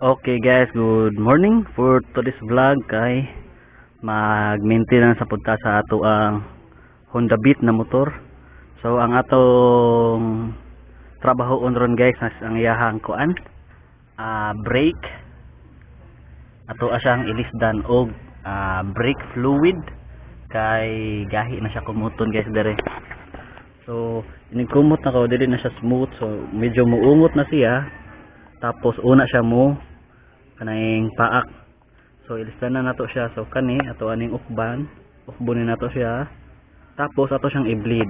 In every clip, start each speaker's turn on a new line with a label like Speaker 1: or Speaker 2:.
Speaker 1: Okay guys, good morning. For today's vlog kay mag-maintenance sa punta sa ato ang Honda Beat na motor. So ang atong trabaho on ron guys ang iyahang kuan, brake. Ato siyang ilisdan og brake fluid kay gahi na siya kumuton guys dere. So ining kumot na ko dili na siya smooth, so medyo muungot na siya. Tapos una siya mo kaning paak. So ilisdan na nato siya. So kani ato aning ukban, ukbonin nato siya. Tapos ato siyang i-bleed.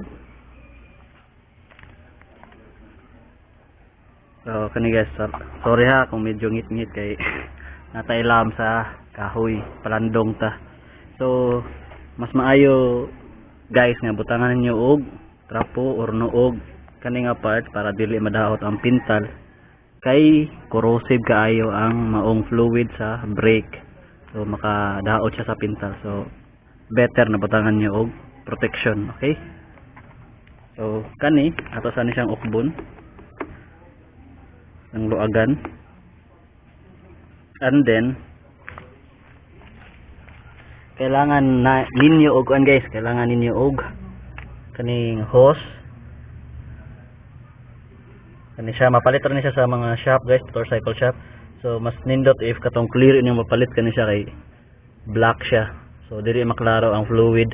Speaker 1: So kani guys, sorry ha kung medyo ngit-ngit kay natailam sa kahoy, palandong ta. So mas maayo guys nga butangan ninyo og trapo or nuog kani nga part para dili madaot ang pintal kay corrosive kaayo ang maong fluid sa brake. So makadaot siya sa pintal. So better na butangan niyo og protection, okay? So kani ato sa ni siyang ukbon ng luagan. And then kailangan na ninyo og kuan guys, kailangan ninyo og kaning hose. Kani siya mapalit ra ni siya sa mga shop guys, motorcycle shop. So mas nindot if katong clear inyong mapalit kani siya kay black siya. So dili maklaro ang fluid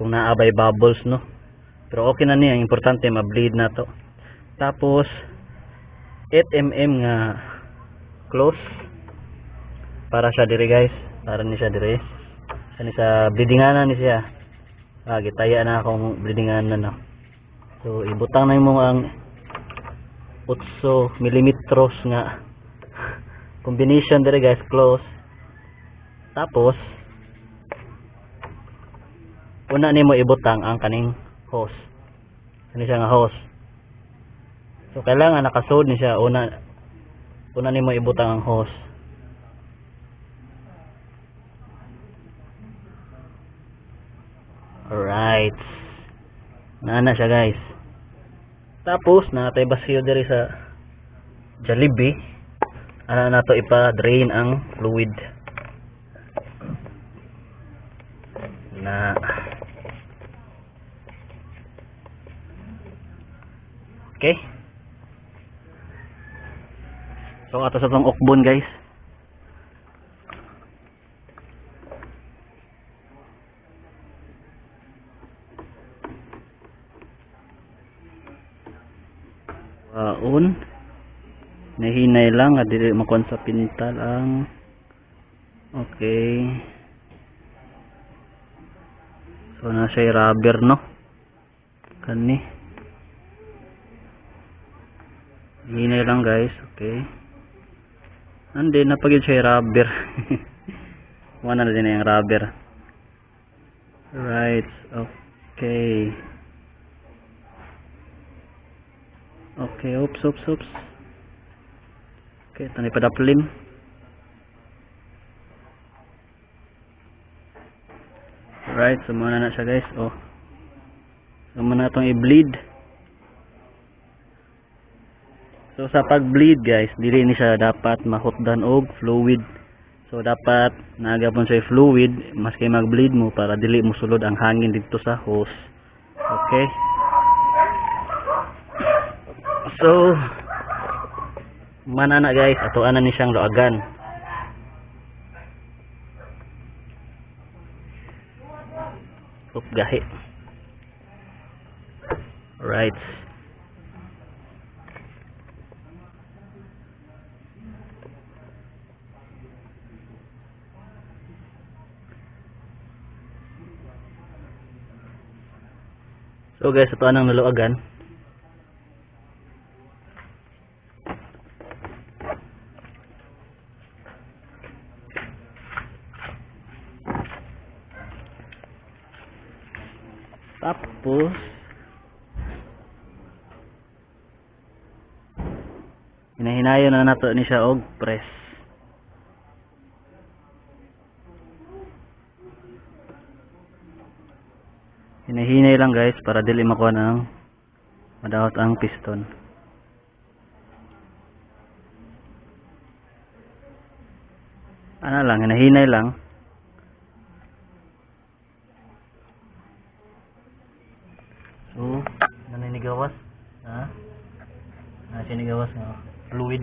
Speaker 1: kung naa bay bubbles, no. Pero okay na niya, ang importante ma-bleed na to. Tapos 8 mm nga close para siya diri guys, para ni siya diri. Kani sa bleedinganan ni siya. Gitaya na akong bleedinganan na. So ibutang na nimo ang 8 millimetros nga combination dire guys, close. Tapos una nimo ibutang ang kaning hose. Kani siya nga hose. So kailangan nakasud ni siya una nimo ibutang ang hose. Alright. Naa na siya guys. Tapos natay basiyo diri sa Jollibee. Ana nato ipa-drain ang fluid. Na okay. So ato sa tong ukbon guys. Waon nahinay lang nga dili makuan sa pintal ang okay. So na siya rubber, no, kani hinay lang guys, okay. And then napagid siya rubber. Wala na din yung rubber. Right, okay. Okay, oops, oops, oops. Okay, ito na ipadaplim. Alright, so muna na siya guys. Oh. So muna itong i-bleed. So sa pag-bleed guys, dili ni siya dapat mahutdan og fluid. So dapat nagapon siya fluid maski mag-bleed mo para dili mo sulod ang hangin dito sa hose. Okay. So mana na guys, ato ana ni siyang luagan. Up gahi. Alright. So guys, ato anang naluagan. Tapos hinahinayon na nato ni siya og press. Hinahinay lang guys para dili makuha ng madaot ang piston. Ano lang, hinahinay lang. So, naninigawas. Ha? Nasinigawas nga fluid.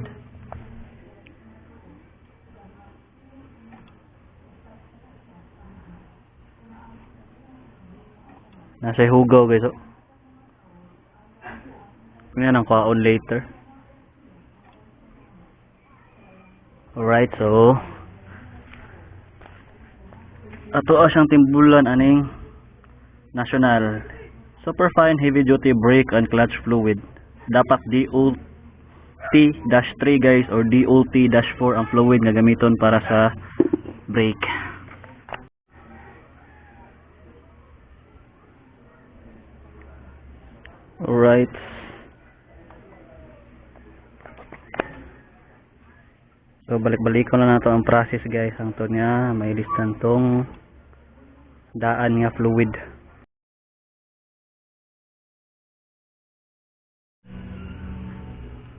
Speaker 1: Nasa hugaw guys. Oh. Yan ang kwaon later. Alright, so ato siyang timbulan aning National Superfine Heavy Duty Brake and Clutch Fluid. Dapat DOT-3 guys or DOT-4 ang fluid nga gamiton para sa brake. Alright. So balik-balik ko na nato ang process guys hangtod nga may listan tong daan nga fluid.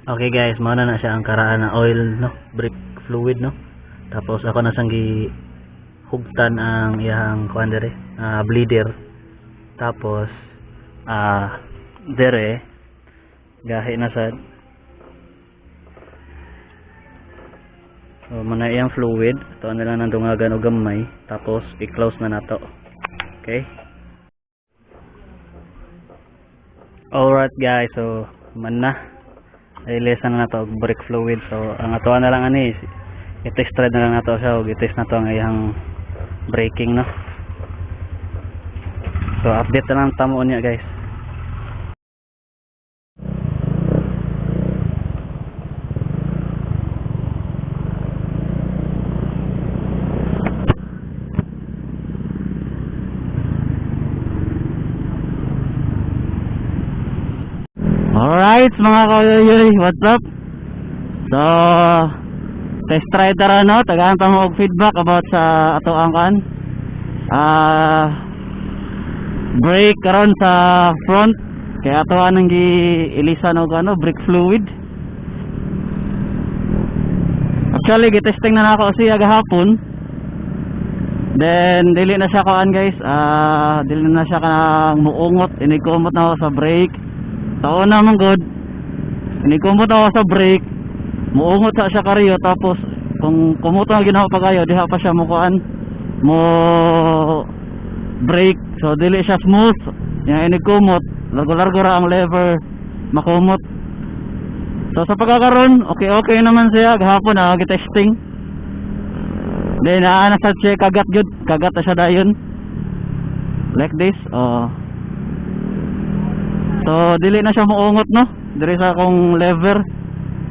Speaker 1: Okay guys, mao na siya ang karaan na oil no, brake fluid no. Tapos ako na siyang gihugtan ang iyang kuan dere, bleeder. Tapos dere gahi na sad. So muna iyang fluid, ato na lang nang dungagan og gamay, tapos i-close na nato. Okay? Alright guys, so man na. Release na nato og brake fluid. So ang ato na lang ani i-test drive na lang nato siya og i-test nato ang iyang braking no. So update na lang tamo niya guys. Alright mga kayoyoy, what's up? So test ride tara no, tagaan pa mo og feedback about sa ato ang kan brake karon sa front kaya ato anang gi-ilisan og ano brake fluid. Actually gi-testing na nako siya gahapon. Then dili na siya kuan guys, dili na siya kanang muungot, inikumot na ako sa brake. Sa una man good, inikumot ako sa brake, muungot sa siya kariyo, tapos kung kumuto na ginawa pa kayo, diha pa siya mukuan mo brake. So dili siya smooth, yang inikumot, largo-largo ra ang lever makumot. So sa pagkakaroon, okay-okay naman siya gahapon na gi-testing. Then naa na sa siya kagat gyud, kagat na siya dayon. Like this, oh. So dili na siya muungot no, diri sa akong lever.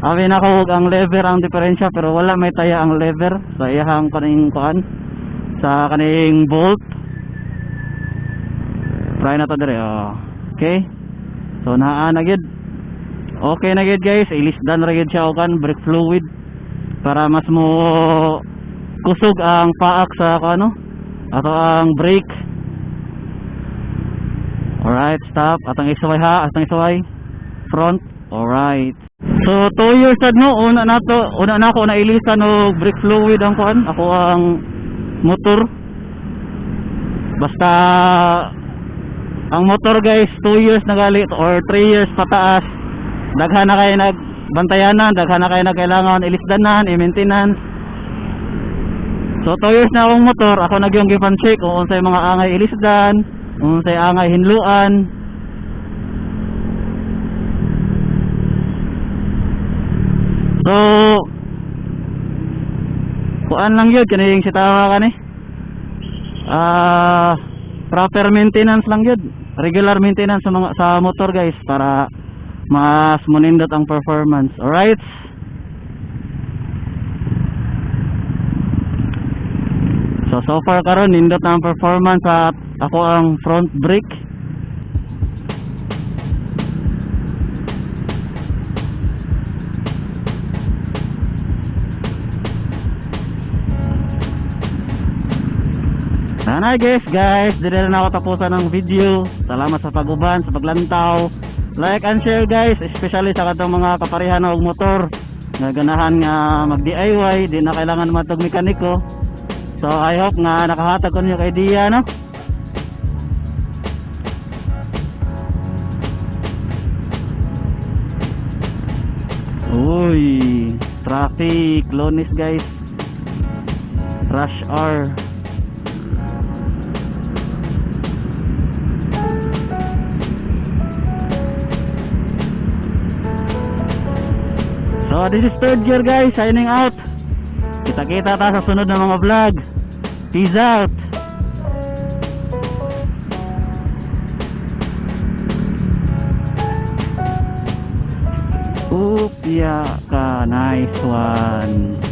Speaker 1: Abi na ko ang lever ang diferensya pero wala may taya ang lever sa iyahang kaning kuan sa kaning bolt. Try na to diri, oh. Okay. So naa na gyud. Okay na gyud guys, ilisdan ra gyud siya og kan brake fluid para mas mo kusog ang paak sa ano ato ang brake. Alright, stop. Atang isuway ha, atang isuway. Front. Alright. So 2 years sad no, una na to, una na ako nailisan og brake fluid ang kuan, ako ang motor. Basta ang motor guys, 2 years na gali or 3 years pataas. Daghan na kay nagbantayanan, daghan na kay nagkailangan ilisdanan, i-maintenance. So 2 years na akong motor, ako na gyud gipan-check kung unsay mga angay ilisdan, unsay angay hinluan. So kuan lang yun, kani yung sitawa kani. Proper maintenance lang yun. Regular maintenance sa mga sa motor guys para mas munindot ang performance. Alright. So far karon nindot na ang performance at ako ang front brake. Sana guys, dito na ako tapusan ng video. Salamat sa pag-uban, sa paglantaw. Like and share guys, especially sa katong mga kaparehan og motor. Nga ganahan nga mag DIY, di na kailangan matog mekaniko. So I hope nga nakahatag ko ninyo idea, no? Uy, traffic, Lunes, guys. Rush hour. So this is Third Gear, guys, signing out. Kita-kita ta sa sunod na mga vlog. Peace out. Upya ka, nice one.